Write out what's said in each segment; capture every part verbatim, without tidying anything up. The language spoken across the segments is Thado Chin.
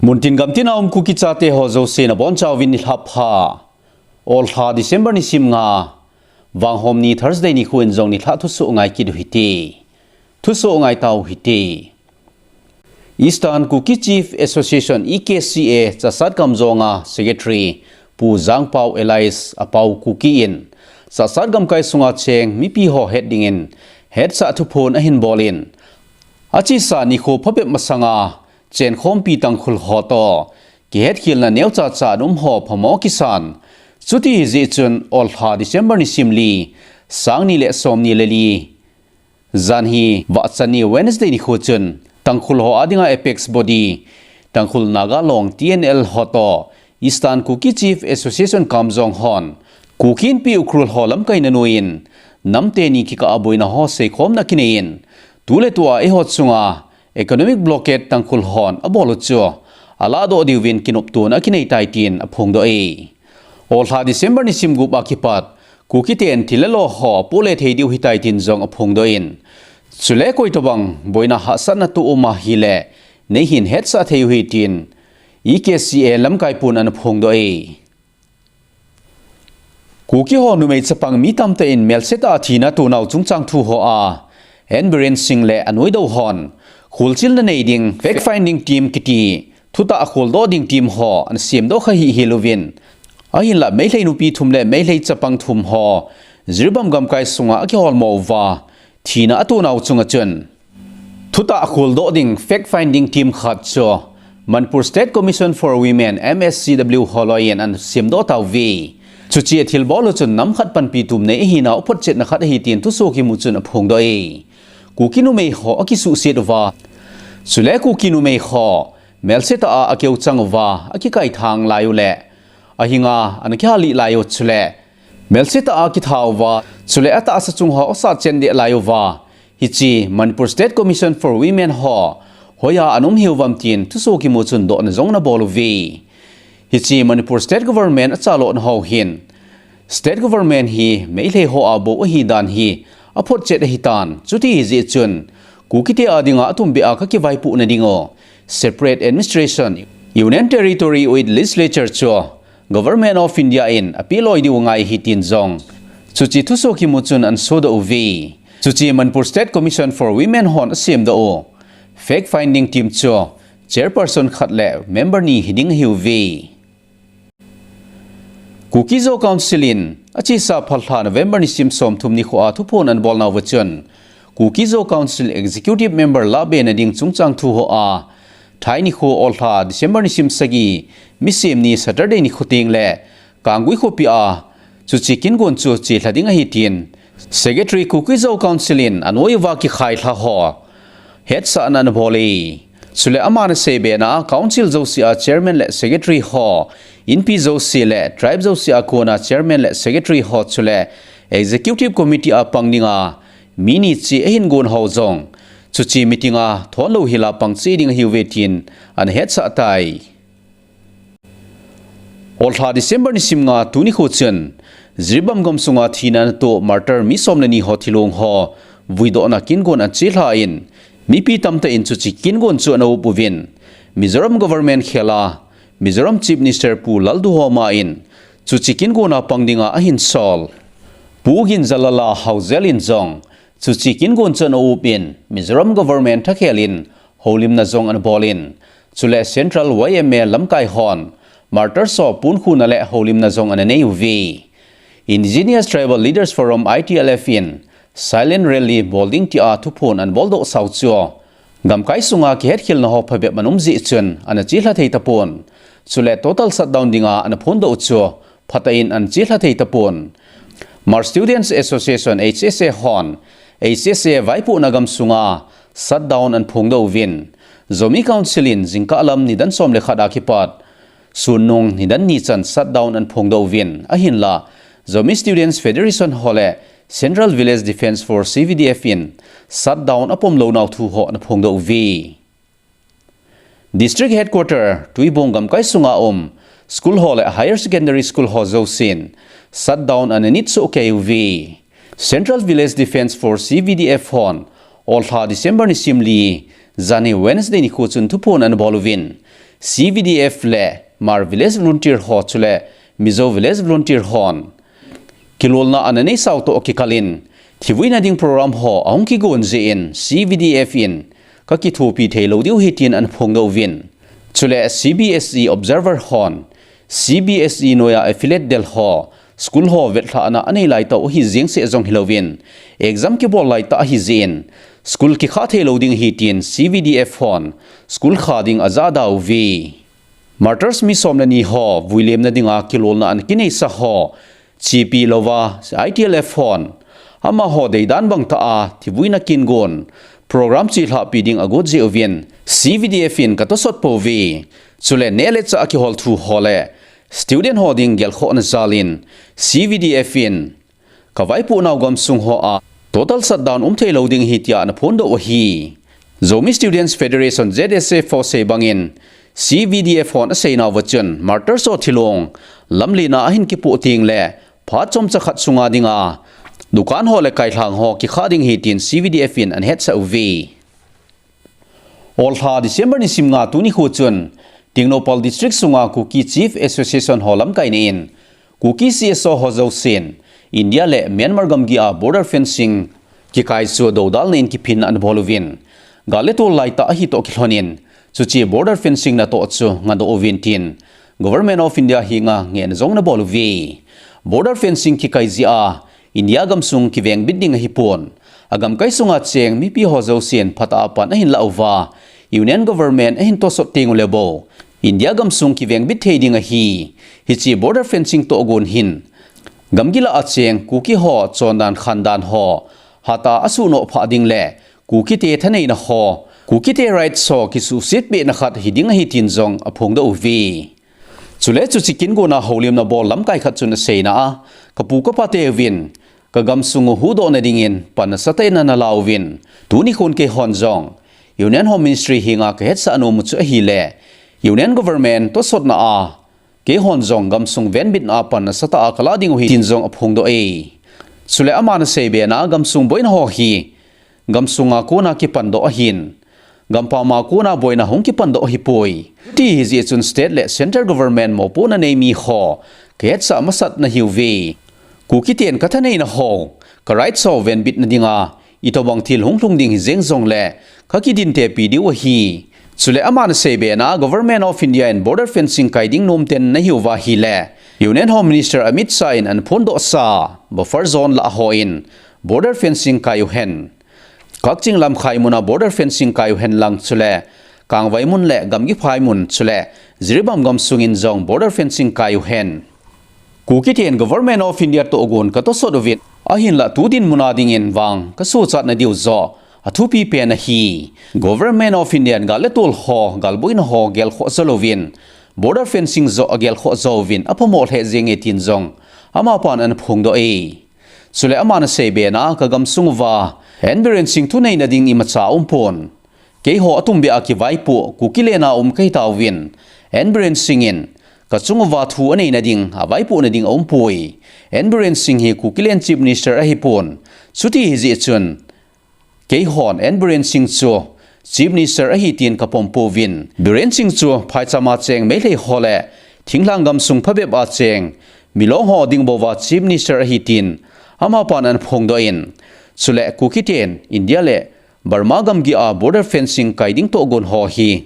Muntin gamtin a um Kuki chate ho jouse nabonchauvin nilhah pha. Olha December nisim nga, Vanghom ni Thursday nikho in jong nilhah thusoh ngai kit u hite. Thusoh ngai tau hite. Eastern Kuki Chief Association, E K C A, Chassad Kamjonga Secretary Pu Jangpao alias Apao Kuki in Chassad gamkai sunga cheng mipi ho het dingin hetsah thuphon ahin bol in, achesa nikho phabep masanga chenkhompi Tangkhul ho toh kihetkhelna neocha cha ana um ho phamo kisan. Chuti hijeh chun Olha December nisim li, sang ni le som ni le li, jan hi vahchan ni Wednesday nikho chun Tangkhul ho adinga apex body Tangkhul Naga Long, T N L, ho toh Eastern Kuki Chief Association Kamjong hon Kuki Inpi Ukhrul ho lamkaina noiyin nam teni kikah a boina ho seikhomna kinei in, tuletua eiho chunga economic blockade Tangkhul hon abol u chu alahdoh diuvin kinoptona akinei tai tin aphongdoh e. Olha December nisim gup a kipat Kuki ten thil le lo ho apohle thei diu ahitai tin jong aphongdoh in, chule koitobang boina hahsatna toh um ahile neihin hetsah thei u ahi tin E K C A lamkai pun ana phongdoh e. Kuki ho numei chapang mi tamtah in melsetah a thina atonau chungchang thu hoa N Biren Singh le anoido hon kholchilna nei ding fact finding team kiti thutah a kholdoh ding team ho ana semdoh kha hihhel uvin, ahinlah Meitei nupi thum le Meitei chapang thum ho Jiribam gamkai sunga akiholmo uva thina atonau chunga chun thutah a kholdoh ding fact finding team khat chu Manipur State Commission for Women, M S C W, holoi in ana semdoh tauve. Chuche thilbol u chun nam khat panpi tum nei ahina u photchetna khat ahi tin thusoh kimu chun aphongdoh e. Kuki numei ho akisuhset uva, chule Kuki numei ho melsetah a akeuchang uva akikaithang lai u le ahinga ana kihalih lai u, chule melsetah a akitha uva, chule atahsa chung ho asatchen deh lai uva, hiche Manipur State Commission for Women ho hoiya ana um hiuvem tin thusoh kimu chun dohna jong ana bol uve. Hiche Manipur State Government achalhahna ho hin State Government hi Meitei ho a bou ahidan hi aphotchet ahitan, chuti hijeh chun Kukite adinga atumbeh a kakivaipohna ding u Separate Administration, Union Territory with Legislature chu Government of India in apeloi diu angai ahi tin jong chuche thusoh kimu chun ana sodoh uve. Chuche Manipur State Commission for Women hon asemdoh u fact finding team chu chairperson khat le member ni hiding ahiuve. Kuki Zo Council in achesa phalha November nisim somthum nikho a thuphon ana bolnauva chun Kuki Zo Council Executive Member lahbehna ding chungchang thu hoa thai nikho Olha December nisim sagi, misem ni Saturday nikho teng le Kanggui khopi a chuche kingon chu chelha ding ahi tin Secretary Kuki Zo Council in anoi uva kikhailha ho hetsahna ana bol e. Chule aman aseibe na a Council jouse a Chairman le Secretary ho, Inpi jouse le Tribe jouse a kona Chairman le Secretary ho chule Executive Committee a pang dinga mi ni cheh ahin gon ho jong chuche meeting a thonlou hila pang cheh ding ahiuve tin ana hetsah tai. Olha December nisim nga tuni nikho chun Jiribam gamsunga thina ana toh martyr mi som le ni ho thilong ho vuidohna kingon ana chelha in, mipi tamtah in chuche kingon chu ana up uvin, Mizoram Government khel a Mizoram Chief Minister Pu Lalduhoma in chuche kingon a pang dinga ahin sol Pu Ginjalala Haojel in jong chuche kingon chu ana up in, Mizoram Government thakhel in houlimna jong ana bol in, chule Central Y M A lamkai hon martyrs ho ponkhuna le houlimna jong ana nei uve. Indigenous Tribal Leaders Forum, I T L F in silent rally bol ding tia thuphon ana boldoh sau chu gamkai sunga kihetkhelna ho phabep ana um jeh chun ana chelha thei tapon. Chule total shutdown dinga ana phondoh u chu phatah in ana chelha thei tapon. Hmar Students Association, H S A hon H S A vaipohna gamsunga shutdown ana phongdoh uvin, Zomi Council in jingkah lam nidan som le khat a kipat sunnung nidan ni chan shutdown ana phongdoh uvin, ahinla Zomi Students Federation ho le Central Village Defence Force, C V D F in shutdown apom lounau thu ho ana phongdoh uve. District Headquarter Tuibong gamkai sunga um school ho le higher secondary school ho jousen shutdown ana nit soh kei uve. Central Village Defence Force, C V D F hon Olha December nisim li, janhi Wednesday nikho chun thuphon ana bol uvin, C V D F le Hmar Village Volunteer ho chule Mizo Village Volunteer hon kilolna ana neisau toh kikalin, thivuina ding program ho ahung kigon jeh in C V D F in kakithopi theilou diu ahi tin ana phongdoh uvin. Chule C B S E observer hon C B S E noiya affiliate del ho school ho vetlhahna anei laitah u ahi jeng seh jong hilouvin, exam kibol laitah ahi jeh in school kikha theilou ding ahi tin C V D F hon school kha ding ajah da uve. Martyrs mi som le ni ho vuilemna dinga kilolna ana kineisa ho chepi louva, I T L F hon amaho deidan bangtah a thivuina kingon program chelhahpi ding agot jeh uvin C V D F in katosot pouve. Chule neh le chah a kiholthu ho le student ho ding gelkhohna jalin C V D F in kavaipohnau gamsung hoa total shutdown um theilou ding ahi tia ana phondoh u ahi. Zomi Students Federation, Z S F ho sei bangin C V D F hon aseinauva chun Martyrs ho thilong lamlen a ahin kipoh tengle phat chomcha khat sunga dinga dukan ho le kailhang ho kikha ding ahi tin C V D F in ana hetsah uve. Olha December nisim nga tuni khu chun Tengnoupal District sunga Kuki Chief Association ho lamkaina in Kuki C S O ho jousen India le Myanmar gamgi a border fencing kikai chu dodalna in kiphinna ana bol uvin, gal le tol laitah ahi toh kilhonin chuche border fencing natoh chu ngadoh uvin tin Government of India henga ngehna jong ana bol uve. Border fencing kikai jeh a India gamsung kivengbit ding ahipon, agamkai sunga cheng mipi ho jousen phatah a pan ahin lah uva, Union Government ahin tosot teng uleh bou India gamsung kivengbit thei ding ahi. Hiche border fencing tohgon hin gamgi lah a cheng Kuki ho chondan khandan ho hatah a asuhnoh phah ding le Kukite thaneina ho, Kukite rights ho kisuhset pehna khat hiding ahi tin jong aphongdoh uve. Chule chuche kingona houlimna bol lamkai khat chun aseina a, kapu kapa teuvin kagamsung u huhdohna dingin pan nasatah in ana la uvin, tuni khun keihon jong Union Home Ministry henga kahetsah nom u chu ahile Union Government tosotna a keihon jong gamsung venbitna a pan nasatah a kala ding u ahi tin jong aphongdoh e. Chule aman asei bena gamsung boina ho hi gamsunga kona kipandoh ahin, gampam a kona boina hung kipandoh ahipoi. Chuti ahijeh chun state le central government mopohna neimi ho kahetsah masat nahiuve. Kukiten kathaneina ho, ka rights ho venbitna dinga itobang thil hunglhung ding hijeng jongle kakidintepi diu ahi. Chule aman asei bena Government of India in border fencing kai ding nomten nahiuva ahile Union Home Minister Amit Shah in ana phondohsa buffer zone lah a hon border fencing kai uhen. Kakching Lamkhai muna border fencing kai uhen lang chule Kangvai mun le Gamgiphai mun chule Jiribam gamsungin jong border fencing kai uhen. Kukiten Government of India tohgon katosot uvin, ahinlah tu dinmuna dingin vang kasochatna diu joh athupi pen ahi. Government of India in gal le tol ho, galboina ho gelkhoh jou louvin, border fencing joh agelkhoh jouvin aphamo lheh jenge tin jong amapan ana phongdoh e. Chule aman asei bena kagamsung uva N Biren Singh thuneina ding imacha aumpon. Keiho atumbeh a kivaipoh Kuki lena um kahitauvin, N Biren Singh in kachung uva thu aneina ding, avaipohna ding aumpoi. N Biren Singh hi Kukiland Chief Minister ahipon. Chuti ahijeh chun keihon N Biren Singh chu Chief Minister ahi tin kapom pouvin, Biren Singh chu phaichama cheng Meitei ho le thinglhang gamsung phabep a cheng Milong ho ding bouva Chief Minister ahi tin amapan ana phongdoh in, chule Kukiten India le Burma gamgi a border fencing kai ding tohgon ho hi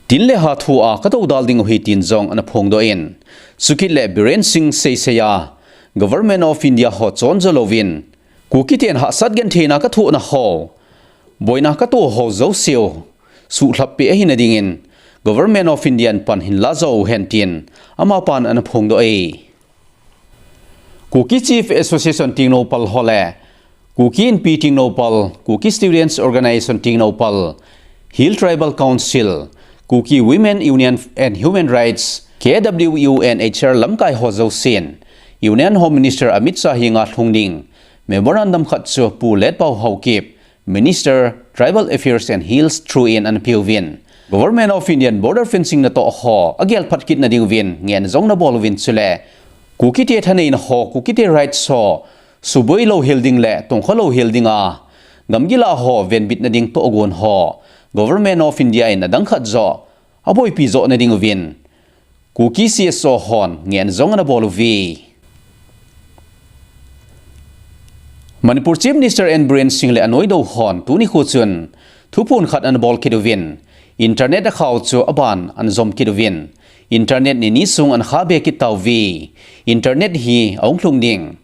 tin le ha thua kadodal ding u ahi tin jong ana phongdoh in, chukit le Biren Singh seisei a Government of India ho chonjo louvin, Kukiten hahsat gentheina kathohna ho, boina katoh ho jouseu suhlhappeh ahina dingin Government of India in pan hinla jou uhen tin amapan ana phongdoh e. Kuki Chief Association Tengnoupal ho le Kuki Inpi Tengnoupal, Kuki Students Organisation Tengnoupal, Hill Tribal Council, Kuki Women Union and Human Rights, K W U N H R lamkai ho jousen Union Home Minister Amit Shah henga lhung ding memorandum khat chu Pu Letpao Haokip, Minister Tribal Affairs and Hills through in ana peuvin, Government of India in border fencing natoh ho agelphat kitna diuvin ngehna jong ana bol uvin, chule Kukite thaneina ho, Kukite rights ho suboi louhel ding le tongkha louhel dinga gamgi lah ho venbitna ding tohgon ho Government of India in adang khat joh aboipi johna ding uvin Kuki C S O hon ngehna jong ana bol uve. Manipur Chief Minister N Biren Singh le anoido hon tuni kho chun thuphon khat ana bol kit uvin, internet akhao chu aban ana jom kit uvin, internet ni ni sung ana kha be kit tauve. Internet hi ahung lhung ding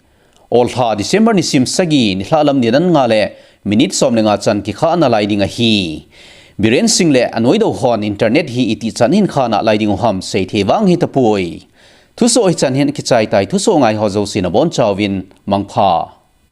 Olha December nisim sagi nilhah lam nidan nga le minute som le nga chan kikhah nalai ding ahi. Biren Singh le anoido hon internet hi itih chan hin kha nalai ding u ham seithei vang hitapoi. Thusoh hichan hin kichai tai, thusoh ngai ho jouse nabonchauvin mangpha.